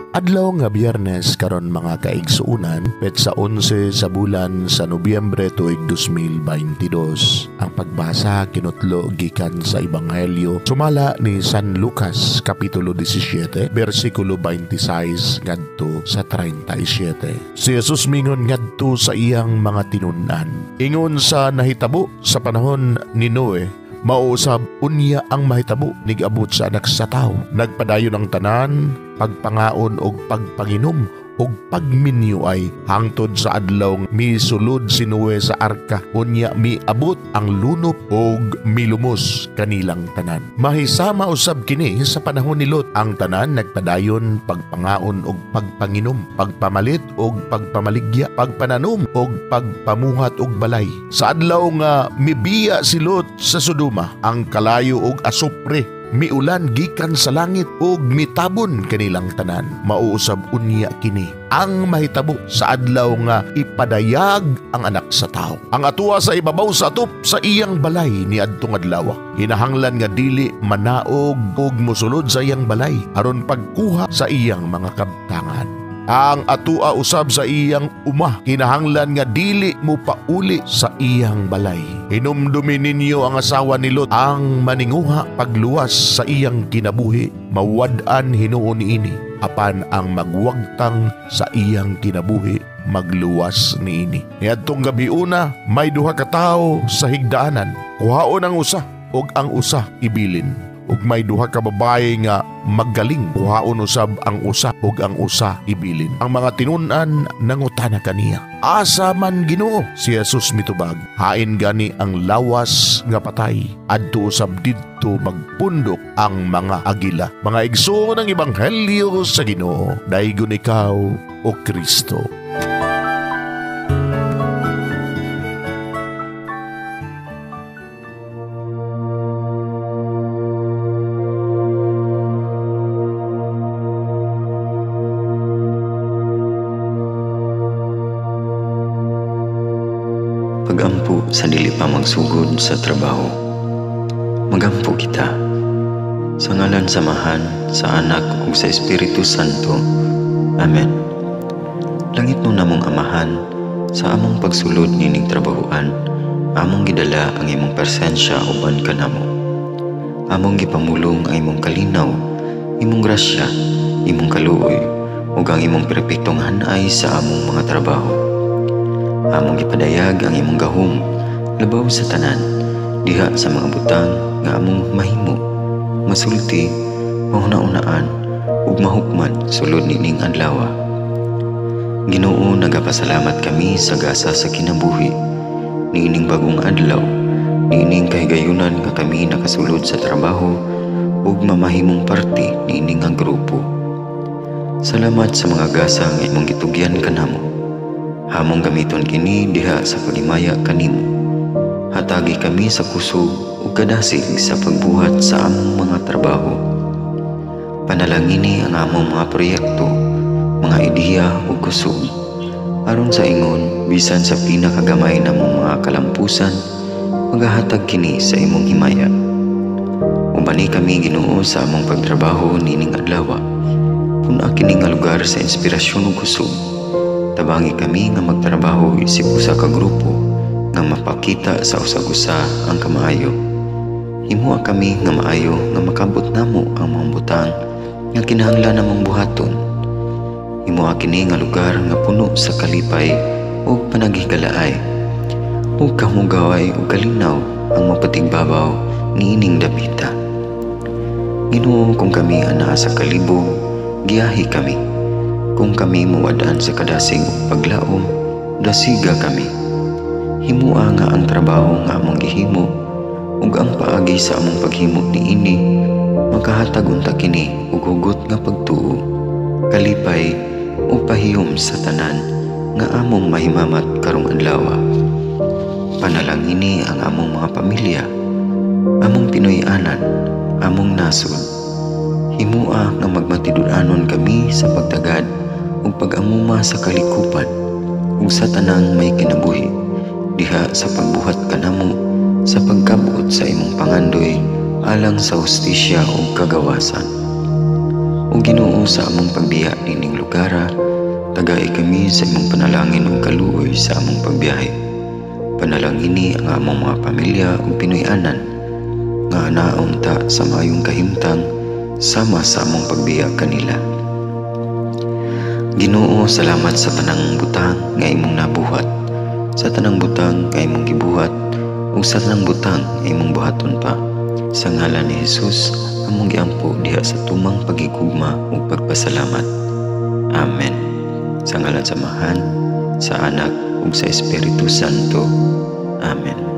Adlaw nga Biyernes karon mga kaigsuonan, petsa 11 sa bulan sa Nobyembre tuig 2022. Ang pagbasa kinutlo gikan sa Ebanghelyo sumala ni San Lucas kapitulo 17 bersikulo 26 ngadto sa 37. Si Jesus mingon ngadto sa iyang mga tinun-an. Ingon sa nahitabo sa panahon ni Noe, mauusab unya ang mahitabo nigabot sa anak sa tawo. Nagpadayon ang tanan, pagpangaon og pagpanginom og pagminyo ay hangtod sa adlaw misulod si Noe sa arka, unya miabot ang lunop og milumos kanilang tanan. Mahisama usab kini sa panahon ni Lot, ang tanan nagpadayon pagpangaon og pagpanginom, pagpamalit og pagpamaligya, pagpananom og pagpamuhat og balay. Sa adlaw nga mibiya si Lot sa Sodoma, ang kalayo og asupre miulan gikan sa langit ug mitabon kanilang tanan. Mauusab unya kini ang mahitabo sa adlaw nga ipadayag ang anak sa tawo. Ang atuwa sa ibabaw sa atop sa iyang balay niadtong adlaw, hinahanglan nga dili manaog ug mosulod sa iyang balay aron pagkuha sa iyang mga kabtangan. Ang atua usab sa iyang uma, kinahanglan nga dili mo pauli sa iyang balay. Hinumdumi ninyo ang asawa ni Lot, ang maninguha pagluwas sa iyang kinabuhi, mawad-an hinuon niini, apan ang magwagtang sa iyang kinabuhi, magluwas niini. Niadtong gabiuna, may duha ka tawo sa higdaanan, kuhaon ang usa ug ang usa ibilin. Ug may duha ka babae nga maggaling, kuhaon usab ang usa ug ang usa ibilin. Ang mga tinun-an nangutana kaniya, asa man Ginoo? Si Jesus mitubag, hain gani ang lawas nga patay, adto usab didto magpundok ang mga agila. Mga igsoon ng Ebanghelyo sa Ginoo, daygon ikaw o Kristo. Pagampo sa dili pa magsugod sa trabaho. Magampo kita. Sa ngalan sa Amahan, sa Anak ug sa Espiritu Santo. Amen. Langit no namong Amahan, sa among pagsulod nining trabahoan, among gidala ang imong presensya uban kanamo. Among gipamulong ang imong kalinaw, imong grasya, imong kaluoy, ug ang imong perpektong hanay sa among mga trabaho. Among gipadayag ang imong gahom labaw sa tanan diha sa mga butang nga among mahimo, masulti, mahuna-unaan ug mahukman sulod nining adlaw. Ginoo, nagapasalamat kami sa gasa sa kinabuhi niining bagong adlaw, niining kahigayunan nga kami nakasulod sa trabaho ug mamahimong parte niining nga grupo. Salamat sa mga gasa nga imong gitugyan kanamo. Hamong gamiton kini diha sa paghimaya kanimo. Hatagi kami sa kusog ug kadasig sa pagbuhat sa among mga trabaho. Panalangini ang among mga proyekto, mga ideya ug kusog, aron sa ingon bisan sa pinakagamay namong mga kalampusan, magahatag kini sa imong himaya. Ubani kami Ginoo sa among pagtrabaho nining adlaw. Pun-a kini nga lugar sa inspirasyon ug kusog. Tabangi kami nga magtrabaho isip usa ka grupo nga mapakita sa usag-usa ang kamaayo. Himoa kami nga maayo nga makabot namo ang mga butang nga kinahanglan namong buhaton. Himoa kini nga lugar nga puno sa kalipay ug panaghigalaay, ug kamugaway ug kalinaw ang mapatigbabaw niining dapita. Ginoo, kung kami anaa sa kalibog, giyahi kami. Kung kami muwadaan sa kadasig ug paglaom, dasiga kami. Himua nga ang trabaho nga among gihimo ug ang paagi sa among paghimo niini makahatag unta kini og hugot nga pagtuo, kalipay ug pahiyom sa tanan nga among mahimamat karong adlaw. Panalangini ang among mga pamilya, among Pinoy-anan, among nasod. Himua nga magmatinud-anon kami sa pagtagad ug pag-amuma sa kalikupan ug sa tanang may kinabuhi diha sa pagbuhat kanamo sa pagkabot sa imong pangandoy alang sa hustisya ug kagawasan. O O Ginoo, sa among pagbiya niining lugara, tagai kami sa imong panalangin ug kaluoy sa among pagbiyahe. Panalangini ang among mga pamilya ug Pinoy-anan nga anaon ta sa maayong kahimtang sama sa among pagbiya kanila. Ginoo, salamat sa tanang butang nga imong nabuhat, sa tanang butang nga imong gibuhat, ug sa tanang butang nga imong buhaton pa. Sa ngalan ni Jesus, among giampo diha sa tumang paghigugma ug pagpasalamat. Amen. Sa ngalan sa Amahan, sa Anak ug sa Espiritu Santo. Amen.